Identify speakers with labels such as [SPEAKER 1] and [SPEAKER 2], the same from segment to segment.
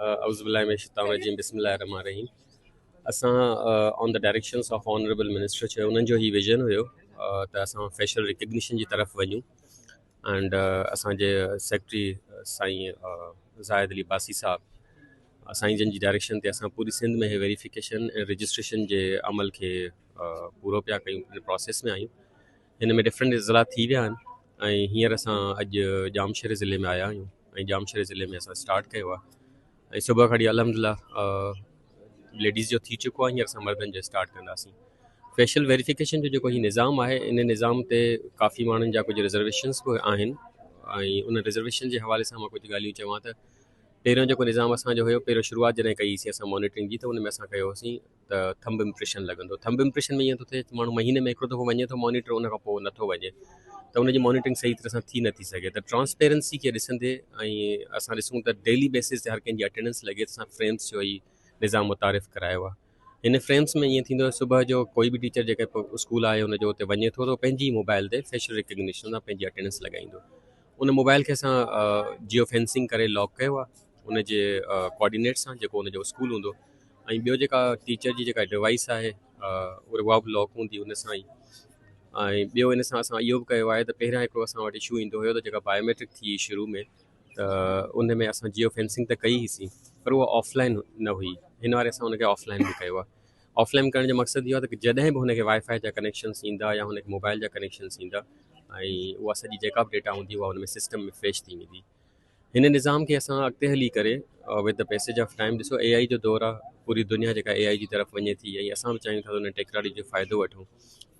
[SPEAKER 1] اعوذ بالله من الشيطان الرجيم بسم الله الرحمن الرحيم. اسان on the directions of honourable minister چيو، انهن جو هي ويزن هيو ته اسان فيشل ريڪگنيشن جي طرف وڃون اينڊ اسان جي سيڪريٽري سائين زاهد علي عباسي صاحب سائين جن جي ڊائريڪشن تي اسان پوري سنڌ ۾ هي ويريفڪيشن ۽ رجسٽريشن جي عمل کي پورو پيا ڪيون، پروسيس ۾ آهيون. هن ۾ ڊفرنٽ اضلاع ٿي ويا آهن ۽ هينئر اسان اڄ ڄامشوري ضلعي ۾ آيا آهيون ۽ ڄامشوري ضلعي ۾ اسان اسٽارٽ ڪيو آهي ۽ صبح کان وٺي الحمد لله ليڊيز جو ٿي چڪو آهي، هينئر اسان مردن جو اسٽارٽ ڪنداسين. فيشل ويريفڪيشن جو جيڪو هي نظام آهي، ان نظام تي ڪافي ماڻهن جا ڪجهه رزرويشنس به آهن ۽ ان رزرويشن جي حوالي سان مان ڪجهه ڳالهيون چوان ته پهريون جيڪو نظام اسانجو هيو، پهريون شروعات جڏهن ڪئي سي اسان مانيٽرنگ جي ته ان ۾ اسان ڪيو هوسين ته ٿمب امپريشن لڳندو. ٿمب امپريشن ۾ ائين ٿو ٿئي ته ماڻهو مهيني ۾ هڪڙو دفعو وڃي ٿو مانيٽر، ان کان پوء نٿو وڃي ته ان جي مانيٽرنگ صحيح طرح سان ٿي نٿي سگهي. ته ٽرانسپيرنسي کي ڏسندي ۽ اسان ڏسون ته ڊيلي بيسز تي هر ڪنهن جي اٽينڊنس لڳي ته اسان فريمس جو هي نظام متعارف ڪرايو آهي. هن فريمس ۾ ائين ٿيندو صبح جو ڪوئي به ٽيچر جيڪا اسڪول آهي ان جو اتي وڃي ٿو ته پنهنجي موبائل تي فيشل ريڪگنيشن سان پنهنجي اٽينڊنس لڳائيندو. ان موبائل کي اسان جيو فينسنگ ڪري لاڪ ڪيو آهي ان جي ڪوآرڊينيٽ سان جيڪو ان جو اسڪول هوندو، ۽ ٻيو جيڪا ٽيچر جي جيڪا ڊوائس آهي اها به لاڪ هوندي ان سان ئي. ۽ ٻيو ان سان اسان اهو به ڪيو آهي ته پهريان هڪڙو اسان وٽ اشو ايندو هيو ته جيڪا بايوميٽرڪ ٿي شروع ۾ ته ان ۾ اسان جيو فينسنگ ته ڪئي هئي سين پر اها آف لائن نه هئي. هن واري اسان ان کي آف لائن به ڪيو آهي. آف لائن ڪرڻ جو مقصد اهو آهي ته جڏهن به هن کي وائي فائي جا ڪنيڪشنس ايندا يا هن کي موبائل جا ڪنيڪشنس ايندا ۽ اها سڄي جيڪا به ڊيٽا هوندي اها ان ۾ سسٽم ۾ فيش ٿي ويندي. هن نظام کي اسان اڳتي هلي ڪري with the passage of time, ڏسو اي آئي جو دور آهي، پوري دنيا جيڪا اي آئي جي طرف وڃي ٿي ۽ اسان به چاهيون ٿا ته ان ٽيڪنالاجي جو فائدو وٺون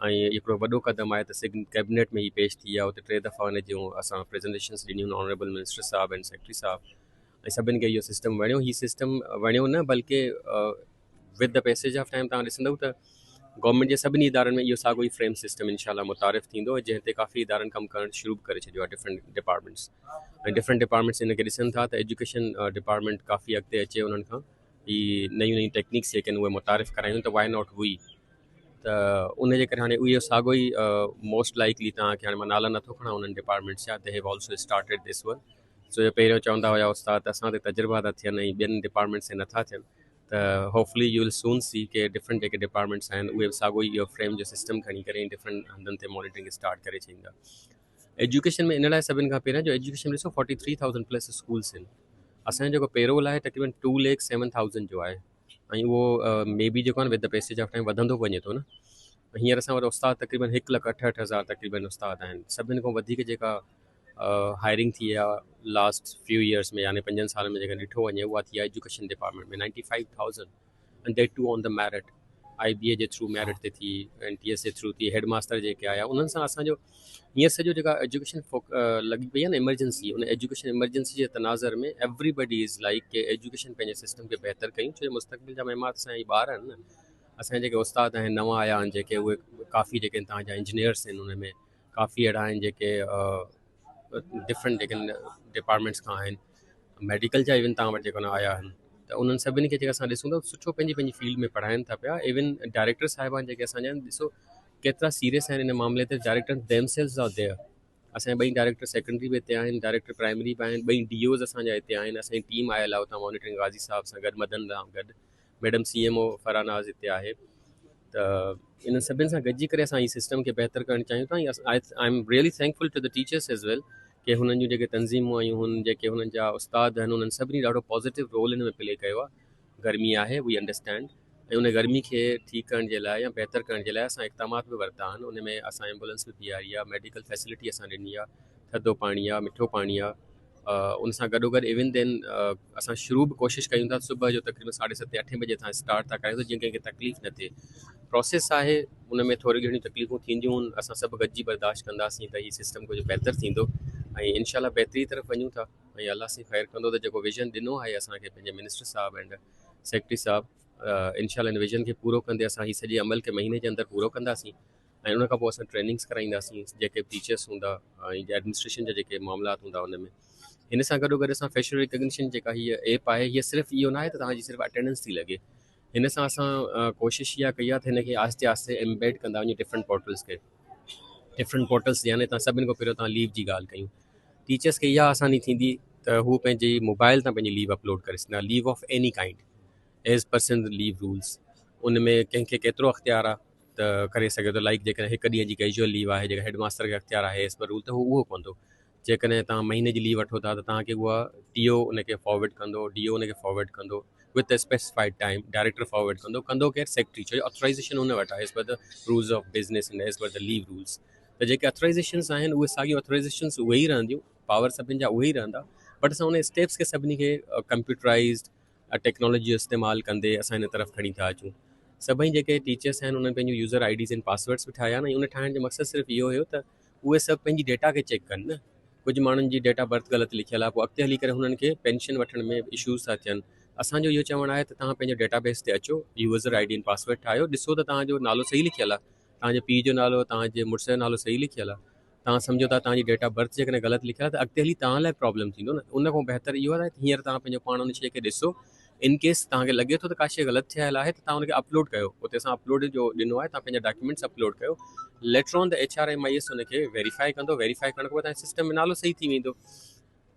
[SPEAKER 1] ۽ هڪڙو وڏو قدم آهي ته سگ ڪيبنيٽ ۾ هي پيش ٿي آهي. اتي ٽي دفعا ان جون اسان پريزنٽيشنس ڏنيون آنريبل منسٽر صاحب ۽ سيڪريٽري صاحب ۽ سڀني کي اهو سسٽم وڻيو. هي سسٽم وڻيو نه بلڪه with the passage of time توهان ڏسندؤ ته گورنمينٽ جي سڀني ادارن ۾ اهو ساڳيو ئي فريم سسٽم انشاء الله متعارف ٿيندو، جنهن تي ڪافي ادارن ڪم ڪرڻ شروع به ڪري ڇڏيو آهي. ڊفرنٽ ڊپارٽمينٽس ۽ ڊفرنٽ ڊپارٽمينٽس ان کي ڏسن ٿا ته ايجوڪيشن ڊپارٽمينٽ ڪافي اڳتي اچي، انهن کان هي نيون نيون ٽيڪنيڪس جيڪي آهن اهي متعارف ڪرايون ته وائي not وي. ته ان جي ڪري هاڻي اهو ساڳيو ئي موسٽ لائڪلي توهان کي هاڻي مان نالا نٿو کڻان انهن ڊپارٽمينٽس جا، they have also started this one. سو جو پهريون چوندا هيا استاد ته اسان تي تجربا ٿا ٿين ۽ ٻين ڊپارٽمينٽس تي نٿا ٿين، ته hopefully you will soon see K different جيڪي ڊپارٽمينٽس آهن اهي به ساڳيو ئي اهو فريم جو سسٽم کڻي ڪري ڊفرنٽ هنڌن تي مانيٽرنگ اسٽارٽ ڪري ڇڏيندا. ايجوڪيشن ۾ ان لاء سڀن کان پهريان جو ايجوڪيشن ڏسو 43,000 پلس اسڪولس آهن. اسان جو جيڪو پيرول آهي تقريبن 2,07,000 جو آهي ۽ اهو مي بي جيڪو آهي with the passage of time وڌندو وڃي ٿو نه. هينئر اسان وٽ استاد تقريبن 1,68,000 تقريبن استاد آهن. سڀن کان وڌيڪ جيڪا هائرنگ ٿي آهي لاسٽ فيو ايئرس ۾، يعني پنجن سالن ۾ جيڪڏهن ڏٺو وڃي، اها ٿي آهي education department ۾ 95,000 and that too on the merit, I B A جي ٿرو ميرٽ تي ٿي، اين ٽي ايس جي ٿرو ٿي، هيڊ ماستر جيڪي آيا انهن سان اسانجو هينئر سڄو جيڪا ايجوڪيشن لڳي پئي آهي نه ايمرجنسي، ان ايجوڪيشن ايمرجنسي جي تناظر ۾ ايوري بڊي از لائڪ ڪي ايجوڪيشن پنهنجي سسٽم کي بهتر ڪيون، ڇو جو مستقبل جا معمار اسان جا ٻار آهن نه. اسان جا جيڪي استاد آهن نوان آيا آهن جيڪي، اهي ڪافي جيڪي توهان جا انجنيئرس آهن ان ۾ ڪافي اهڙا آهن جيڪي ڊفرنٽ جيڪي ڊپارٽمينٽس کان آهن، ميڊيڪل جا ايون توهان وٽ جيڪو آيا آهن، ته انهن سڀني کي جيڪا اسان ڏسون ٿا سٺو پنهنجي پنهنجي فيلڊ ۾ پڙهائين ٿا پيا. ايون ڊائريڪٽر صاحبان جيڪي اسان جا آهن، ڏسو ڪيترا سيريس آهن ان معاملي تي. ڊائريڪٽر ديم سيلز are there, اسان جا ٻئي ڊائريڪٽر سيڪنڊري به هتي آهن، ڊائريڪٽر پرائمري به آهن، ٻئي ڊي اوز اسان جا هتي آهن. اسان جي ٽيم آيل آهي اتان مانيٽرنگ غازي صاحب سان گڏ، مدن سان گڏ، ميڊم سي ايم او فرح ناز هتي آهي، ته انهن سڀني سان گڏجي ڪري اسان هي سسٽم کي بهتر ڪرڻ چاهيون ٿا. ۽ I am really thankful to the teachers as well ڪي هنن جون جيڪي تنظيمون آيون هن، جيڪي هنن جا استاد آهن، انهن سڀني ڏاڍو پازيٽو رول هن ۾ پلي ڪيو آهي. گرمي آهي، وي انڊرسٽينڊ، ۽ ان گرمي کي ٺيڪ ڪرڻ جي لاء يا بهتر ڪرڻ جي لاء اسان اقدامات به ورتا آهن. ان ۾ اسان ايمبولنس به بيهاري آهي، ميڊيڪل فيسلٽي اسان ڏني آهي، ٿڌو پاڻي آهي، مٺو پاڻي آهي. ان سان گڏو گڏ ايون دين اسان شروع به ڪوشش ڪيون ٿا صبح جو تقريبن ساڍي ستين اٺين بجي اسان اسٽارٽ ٿا ڪريون ته جيئن ڪنهن کي تڪليف نه ٿئي. پروسيس آهي، ان ۾ ٿوري گهڻيون تڪليفون ٿينديون، اسان سڀ گڏجي برداشت ڪنداسين ته هي سسٽم ڪجهه بهتر ٿيندو ۽ انشاء الله بهتري طرف وڃون ٿا ۽ الله سائين خير ڪندو ته جيڪو ويزن ڏنو آهي اسان کي پنهنجي منسٽر صاحب اينڊ سيڪريٽري صاحب، انشاء الله ان ويزن کي پورو ڪندي اسان هي سڄي عمل کي مهيني جي اندر پورو ڪنداسين ۽ ان کان پوء اسان ٽريننگس ڪرائينداسين جيڪي به ٽيچرس هوندا ۽ ايڊمنسٽريشن جا جيڪي معاملات هوندا ان ۾. هن سان گڏو گڏ اسان فيشل ريڪگنيشن جيڪا هيء ايپ آهي، هيء صرف اهو ناهي ته توهان جي صرف اٽينڊنس ٿي لڳي. هن سان اسان ڪوشش اها ڪئي آهي ته هن کي آهستي آهستي امبيڊ ڪندا وڃون ڊفرنٽ پورٽلس کي، ڊفرنٽ پورٽلس، يعني توهان سڀني کان پهريون توهان ليو جي ڳالهه ڪيون، ٽيچرس کي اها آساني ٿيندي. ته هو پنهنجي موبائل تان پنهنجي ليو اپلوڊ ڪري سگهندا، leave of any kind as per Sindh leave rules. ان ۾ ڪنهن کي ڪيترو اختيار آهي ته ڪري سگهي ٿو، لائڪ جيڪڏهن هڪ ڏينهن جي ڪيجوئل ليو آهي، جيڪڏهن هيڊ ماستر کي اختيار آهي ايز پر رول ته هو اهو ڪندو. جيڪڏهن توهان مهيني جي ليو وٺو ٿا ته توهان کي اها ٽي او ان کي فارورڊ ڪندو، ڊي او ان کي فارورڊ ڪندو with specified time, director forward ڪندو. ڪندو ڪير؟ سيڪريٽري، ڇو جو اٿرائيزيشن ان وٽ آهي as per the rules of business and as per the leave rules. ته جيڪي اٿرائيزيشنس آهن اهي ساڳيون اٿرائيزيشنس اهي ئي رهنديون، پاور سڀني جا اهي ئي رهندا، بٽ اسان ان اسٽيپس کي سڀني کي ڪمپيوٽرائزڊ ٽيڪنالاجي جو استعمال ڪندي اسان هن طرف کڻي ٿا اچون. سڀئي جيڪي ٽيچرس آهن انهن پنهنجون يوزر I Ds ۽ passwords به ٺاهيا آهن ۽ ان ٺاهڻ جو مقصد صرف اهو هيو ته اهي سڀ پنهنجي ڊيٽا کي چيڪ ڪن نه. ڪجهه ماڻهن جي ڊيٽ آف برٿ غلط لکيل آهي، پوء اڳتي هلي ڪري هنن کي پينشن وٺڻ ۾ اشوز ٿا ٿين. اسان جو اهو چوڻ آهي ته توهان پنهنجو ڊيٽا بيس تي اچو، يوزر I D ۽ password ٺاهيو، ڏسو ته توهان جو نالو صحيح لکيل آهي، توهان جي پيء جو نالو، توهان جي مڙس جو نالو صحيح لکيل آهي. توهان سمجهو ٿا توهان جي ڊيٽ آف برٿ جيڪڏهن غلط لکيل آهي ته اڳتي هلي توهان لاء پرابلم ٿيندو نه. ان کان بهتر اهو آهي ته هينئر توهان پنهنجو پاڻ ان شيء کي ڏسو، ان ڪيس توهان کي لڳي ٿو ته ڪا شيء غلط ٺهيل آهي ته توهان ان کي اپلوڊ ڪيو. اتي اسان اپلوڊ جو ڏنو آهي، توهان پنهنجا ڊاڪيومينٽس اپلوڊ ڪيو، later on the H R M I S ان کي ويريفائي ڪندو، ويريفائي ڪرڻ کان پوء توهان جي سسٽم ۾ نالو صحيح ٿي ويندو.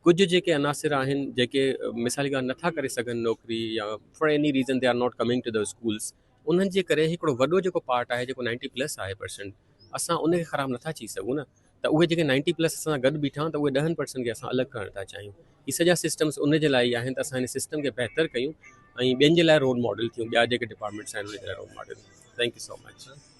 [SPEAKER 1] ڪجهه جيڪي عناصر آهن جيڪي مثال جي ڳالهه نٿا ڪري سگهن نوڪري يا for any reason they are not coming to the schools, انهن جي ڪري هڪڙو وڏو جيڪو پارٽ آهي جيڪو نائنٽي پلس آهي پرسنٽ، اسان ان کي خراب نٿا چئي سگهون نه ته اهي جيڪي نائنٽي پلس اسان سان گڏ بيٺا آهن ته اهي 10% کي اسان الڳ ڪرڻ ٿا چاهيون. هي سڄا سسٽمس ان جي لاء ئي آهن ته اسان هن سسٽم کي بهتر ڪيون ۽ ٻين جي لاء رول ماڊل ٿيون، ٻيا جيڪي ڊپارٽمينٽس آهن ان جي لاء role model. Thank you so much.